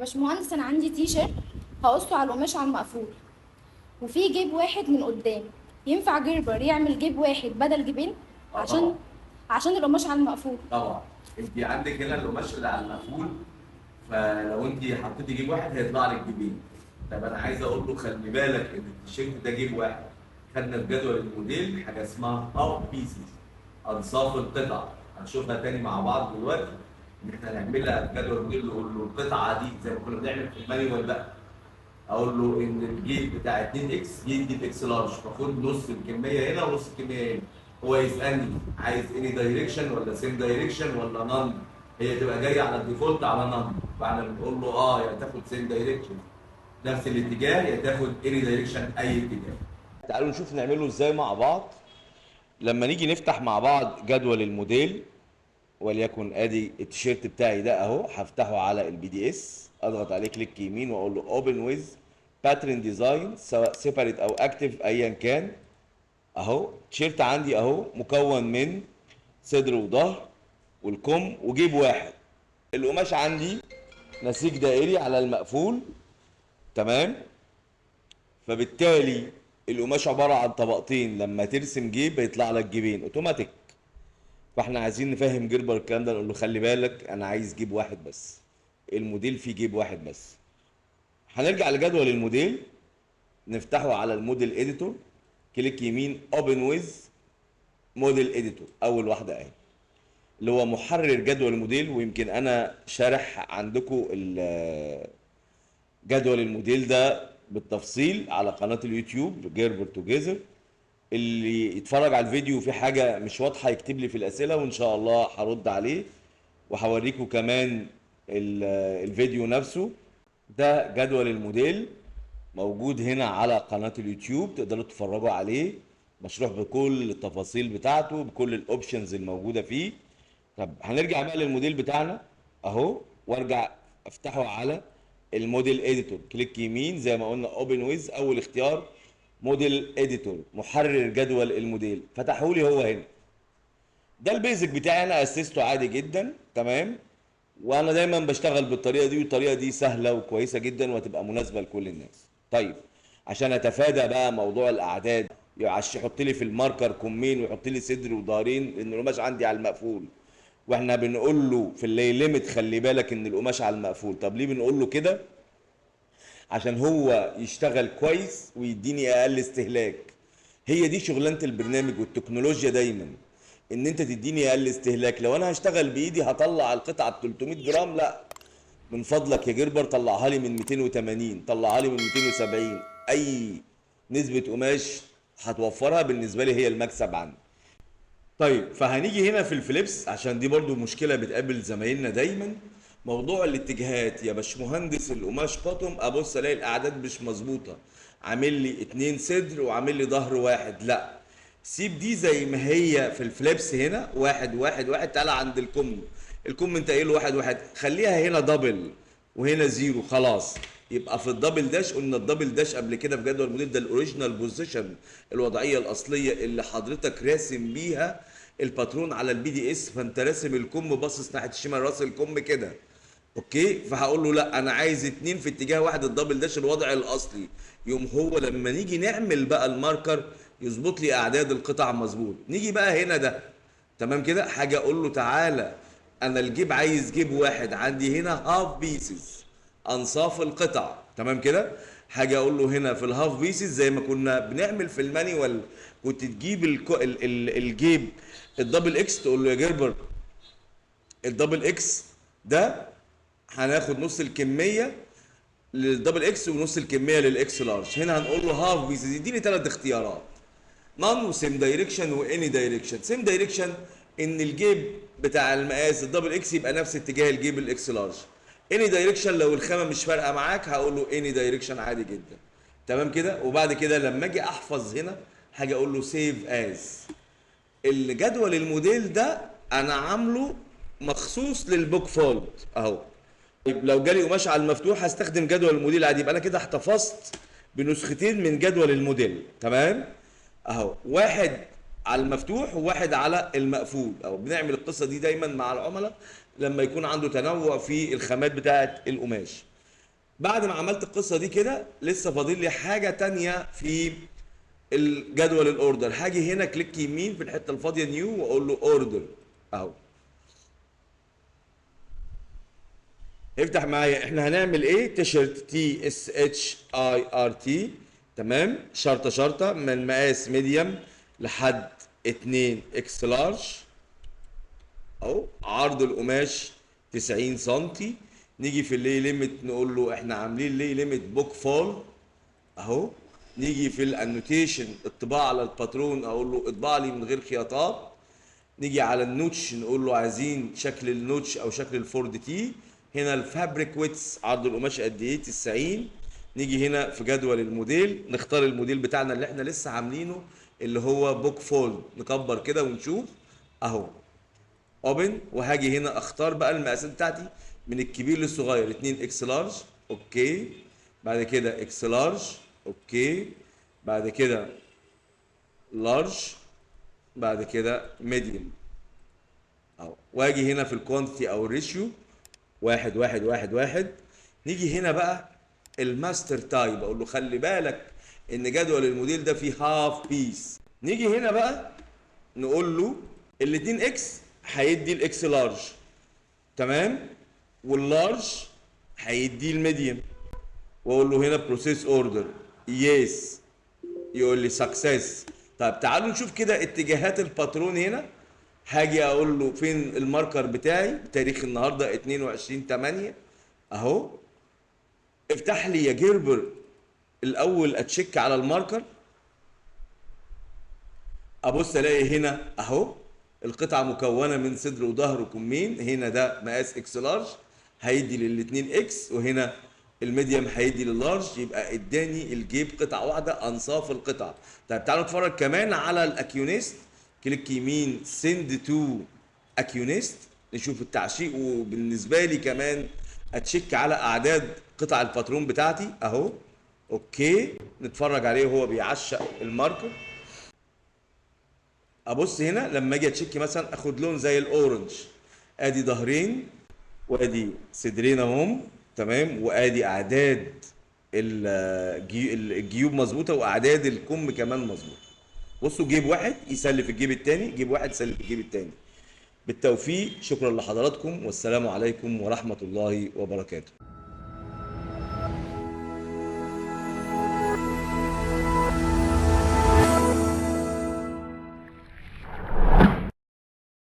باشمهندس، انا عندي تي شيرت هقصه على القماش على المقفول، وفي جيب واحد من قدام. ينفع Gerber يعمل جيب واحد بدل جيبين؟ آه عشان طبعا. عشان القماش على المقفول. طبعا انت عندك هنا القماش اللي على المقفول، فلو انت حطيتي جيب واحد هيطلع لك جيبين. طب انا عايز اقول له خلي بالك ان التيشيرت ده جيب واحد. خدنا في جدول الموديل حاجة اسمها half pieces، انصاف القطع، هنشوفها تاني مع بعض دلوقتي. ان احنا نعملها في جدول الموديل، نقول له القطعة دي زي ما كنا بنعمل في ال manual بقى، اقول له ان الجيب بتاع 2 X يدي X large، فخد نص الكمية هنا ونص الكمية هنا. هو يسالني عايز any direction ولا same direction ولا none، هي تبقى جاية على ال default على none، فاحنا بنقول له يا تاخد same direction نفس الاتجاه، يا تاخد any direction اي اتجاه. تعالوا نشوف نعمله ازاي مع بعض. لما نيجي نفتح مع بعض جدول الموديل، وليكن ادي التيشيرت بتاعي ده اهو، هفتحه على ال PDS، اضغط عليه click يمين واقول له open with pattern design، سواء separate او active ايا كان. اهو التيشيرت عندي اهو، مكون من صدر وظهر والكم وجيب واحد. القماش عندي نسيج دائري على المقفول، تمام؟ فبالتالي القماش عبارة عن طبقتين، لما ترسم جيب بيطلع لك جيبين اوتوماتيك. فاحنا عايزين نفهم Gerber الكلام ده، نقول له خلي بالك انا عايز جيب واحد بس، الموديل فيه جيب واحد بس. هنرجع لجدول الموديل، نفتحه على ال model editor، click يمين open with model editor، اول واحدة اهي، اللي هو محرر جدول الموديل. ويمكن انا شارح عندكم جدول الموديل ده بالتفصيل على قناة اليوتيوب Gerber Together. اللي يتفرج على الفيديو في حاجة مش واضحة يكتب لي في الاسئلة وان شاء الله هرد عليه، وهوريكم كمان الفيديو نفسه. ده جدول الموديل موجود هنا على قناة اليوتيوب، تقدروا تتفرجوا عليه، مشروح بكل التفاصيل بتاعته، بكل ال options الموجودة فيه. طب هنرجع بقى للموديل بتاعنا اهو، وارجع افتحه على ال model editor، click يمين زي ما قلنا open with، اول اختيار model editor، محرر جدول الموديل، فتحوا لي هو هنا. ده ال basic بتاعي، انا اسسته عادي جدا، تمام؟ وانا دايما بشتغل بالطريقة دي، والطريقة دي سهلة وكويسة جدا وهتبقى مناسبة لكل الناس. طيب عشان اتفادى بقى موضوع الاعداد، يحط لي في ال marker كمين ويحط لي صدر وظهرين، لان القماش عندي على المقفول، واحنا بنقول له في ال lay limit خلي بالك ان القماش على المقفول. طب ليه بنقول له كده؟ عشان هو يشتغل كويس ويديني اقل استهلاك. هي دي شغلانة البرنامج والتكنولوجيا دايما، ان انت تديني اقل استهلاك. لو انا هشتغل بايدي هطلع القطعة ب 300 جرام، لا من فضلك يا Gerber طلعها لي من 280، طلعها لي من 270، اي نسبه قماش هتوفرها بالنسبة لي هي المكسب عندي. طيب فهنيجي هنا في ال flips، عشان دي برضو مشكلة بتقابل زمايلنا دايما، موضوع الاتجاهات. يا باشمهندس القماش bottom، ابص الاقي الاعداد مش مظبوطة، عامل لي 2 صدر وعامل لي ظهر واحد. لا، سيب دي زي ما هي في ال flips هنا 1 1 1، تعالى عند الكم، الكم انت قايل له 1 1، خليها هنا double وهنا zero، خلاص. يبقى في ال double dash، قلنا ال double dash قبل كده في جدول الموديل ده ال original position، الوضعية الاصلية اللي حضرتك راسم بيها الباترون على ال PDS، فانت راسم الكم باصص ناحية الشمال، راس الكم كده، okay؟ فهقول له لا انا عايز 2 في اتجاه واحد، ال double dash الوضع الاصلي. يوم هو لما نيجي نعمل بقى ال marker يظبط لي اعداد القطع مظبوط. نيجي بقى هنا ده تمام كده، حاجة اقول له تعالى انا الجيب عايز جيب واحد، عندي هنا half pieces، انصاف القطع، تمام كده. حاجة اقول له هنا في ال half pieces زي ما كنا بنعمل في ال manual، كنت تجيب الجيب ال double X، تقول له يا Gerber ال double X ده هناخد نص الكمية لل double X ونص الكمية لل X large. هنا هنقول له half pieces، يديني 3 اختيارات، none و same direction و any direction. same direction ان الجيب بتاع المقاس ال double X يبقى نفس اتجاه الجيب ال X large. any direction لو الخامة مش فارقه معاك هقول له any direction عادي جدا، تمام كده. وبعد كده لما اجي احفظ هنا هاجي اقول له save as. الجدول الموديل ده انا عامله مخصوص لل book fold اهو. طيب لو جالي قماش على المفتوح هستخدم جدول الموديل عادي، يبقى انا كده احتفظت بنسختين من جدول الموديل، تمام اهو، واحد على المفتوح وواحد على المقفول. او بنعمل القصة دي دايما مع العملاء لما يكون عنده تنوع في الخامات بتاعه القماش. بعد ما عملت القصة دي كده لسه فاضل لي حاجة تانية في الجدول ال order. هاجي هنا click يمين في الحتة الفاضيه new واقول له order اهو. افتح معايا، احنا هنعمل ايه؟ تيشرت T S H I R T، تمام، شرطه شرطه من مقاس medium لحد 2 X large اهو. عرض القماش 90 سنتي. نيجي في ال lay limit نقول له احنا عاملين lay limit book fold اهو. نيجي في ال annotation الطباعة على الباترون اقول له اطبع لي من غير خياطات. نيجي على ال notch نقول له عايزين شكل ال notch او شكل ال fold T. هنا ال fabric width عرض القماش قد ايه؟ 90. نيجي هنا في جدول الموديل نختار الموديل بتاعنا اللي احنا لسه عاملينه اللي هو book fold، نكبر كده ونشوف اهو open. وهاجي هنا اختار بقى المقاسات بتاعتي من الكبير للصغير، 2 X large okay، بعد كده X large okay، بعد كده large، بعد كده medium اهو. واجي هنا في ال quantity او ال ratio 1 1 1 1. نيجي هنا بقى ال master type اقول له خلي بالك ان جدول الموديل ده فيه half piece. نيجي هنا بقى نقول له الاتنين X هيدي ال X large، تمام، وال large هيدي ال medium. واقول له هنا process order yes، يقول لي success. طيب تعالوا نشوف كده اتجاهات الباترون. هنا هاجي اقول له فين ال marker بتاعي بتاريخ النهارده 22/8 اهو. افتح لي يا Gerber الاول ا check على ال marker، ابص الاقي هنا اهو القطعة مكونة من صدر وظهر وكمين. هنا ده مقاس X large هيدي للاتنين X، وهنا ال medium هيدي لل large، يبقى اداني الجيب قطعه واحدة انصاف القطعة. طيب تعالوا نتفرج كمان على ال Accunist. click يمين send to Accunist، نشوف التعشيق. وبالنسبة لي كمان ا check على اعداد قطع الباترون بتاعتي اهو. okay نتفرج عليه وهو بيعشق ال marker. ابص هنا لما اجي ا check مثلا اخد لون زي ال orange، ادي ظهرين وادي صدرين اهم، تمام، وادي اعداد الجيوب مظبوطة واعداد الكم كمان مظبوطة. بصوا جيب واحد يسلف الجيب الثاني، جيب واحد يسلف الجيب الثاني. بالتوفيق، شكرا لحضراتكم والسلام عليكم ورحمة الله وبركاته.